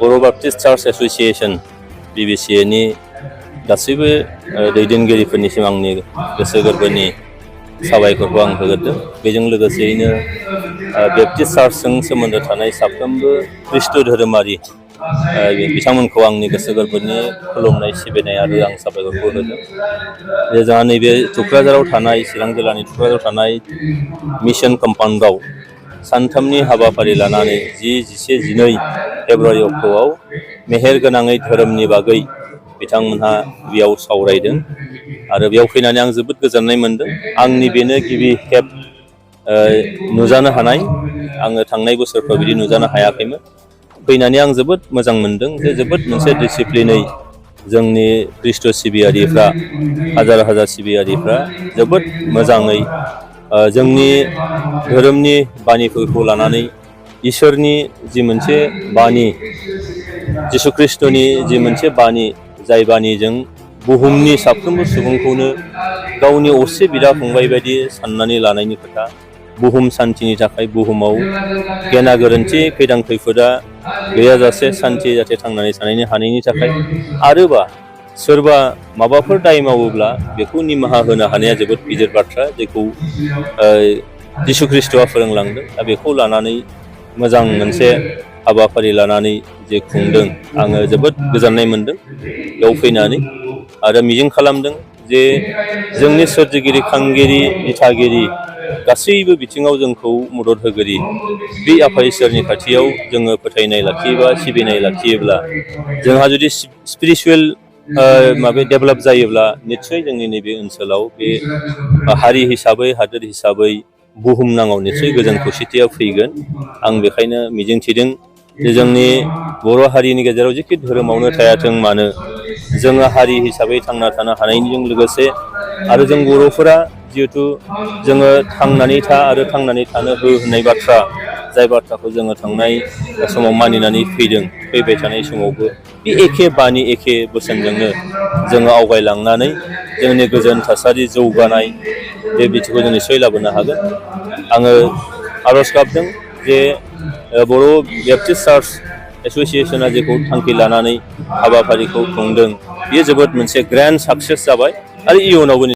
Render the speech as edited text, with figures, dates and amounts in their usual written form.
बर' Baptist church association BBCनि गासैबो दैदेनगिरिफोरनिसिम आंनि गोसो गोरबोनि साबायखरखौ आं होग्रोदों। बेजों लोगोसेयैनो बेप्टिस्ट चार्चजों सोमोन्दो थानाय साफ्रोमबो ख्रिस्ट धोरोमारि बिथांमोनखौ आंनि गोसो गोरबोनि खुलुमनाय सिबिनाय आरो आं साबायखरखौ होदों। जोंहा नैबे थुक्राझाराव थानाय चिरां जिल्लानि थुक्राझाराव थानाय मिशन कम्पाउन्डआव सानथामनि हाबाफारि लानानै 10, 11, 12 फेब्रुवारि अक्ट'आव मेहेर गोनाङै धोरोमनि बागै बिथांमोनहा बेयाव सावरायदों आरो बेयाव फैनानै आं जोबोद गोजोननाय मोनदों। आंनि बेनो गिबि खेब नुजानो हानाय। आङो थांनाय बोसोरफ्राव बिदि नुजानो हायाखैमोन। फैनानै आं जोबोद मोजां मोनदों जे जोबोद मोनसे डिसिप्लिनै जोंनि ख्रिस्ट सिबियारिफ्रा हाजार हाजार सिबियारिफ्रा जोबोद मोजाङै जोंनि धोरोमनि बानिफोरखौ लानानै इसोरनि जि मोनसे बानि जिसु ख्रिस्ट'नि जि मोनसे बानि जाय बानिजों बुहुमनि साफ्रोमबो सुबुंखौनो गावनि असे बिदा फंबाय बायदि साननानै लानायनि खोथा, बुहुम सान्तिनि थाखाय बुहुमाव गेना गोरोन्थि खैदां खैफोदा गैयाजासे सान्थि जाहाथे थांनानै थानायनि हानायनि थाखाय आरोबा सोरबा माबाफोर दाय मावोब्ला बेखौ निमाहा होनो हानाया जोबोद गिदिर बाथ्रा, जेखौ जिसु ख्रिस्ट'आ फोरोंलांदों। दा बेखौ लानानै मोजां मोनसे हाबाफारि लानानै जे खुंदों, आङो जोबोद गोजोननाय मोनदों बेयाव फैनानै आरो मिजिं खालामदों जे जोंनि सोरजिगिरि, खांगिरि, दिथागिरि गासैबो बिथिङाव जोंखौ मदद होगिरि बे आफा इसोरनि खाथियाव जोङो फोथायनाय लाखियोबा सिबिनाय लाखियोब्ला जोंहा जुदि स्पिरिचुवेल डेभेलप जायोब्ला निस्सय जोंनि नैबे ओनसोलाव बे हारि हिसाबै, हादोर हिसाबै बुहुमनाङाव निस्सय गोजोन खौसेथिया फैगोन। आं बेखायनो मिजिंथिदों जे जोंनि बर' हारिनि गेजेराव जेखि धोरोमावनो थायाथों मानो जोङो हारि हिसाबै थांना थानो हानायजों लोगोसे आरो जों बर'फोरा जिहेथु जोङो थांनानै था आरो थांनानै थानो हो होननाय बाथ्रा, जाय बाथ्राखौ जोङो थांनाय समाव मानिनानै फैदों, फैबाय थानाय समावबो बे एखे बानि एखे बोसोनजोंनो जोङो आवगायलांनानै जोंनि गोजोन थासारि जौगानाय बे बिथिंखौ जों निस्सय लाबोनो हागोन। आङो आर'ज गाबदों जे बर' बेप्टिस्ट चार्च एस'सिएशना जेखौ थांखि लानानै हाबाफारिखौ खुंदों, बेयो जोबोद मोनसे ग्रेन्ड साक्सेस जाबाय आरो इयुनावबो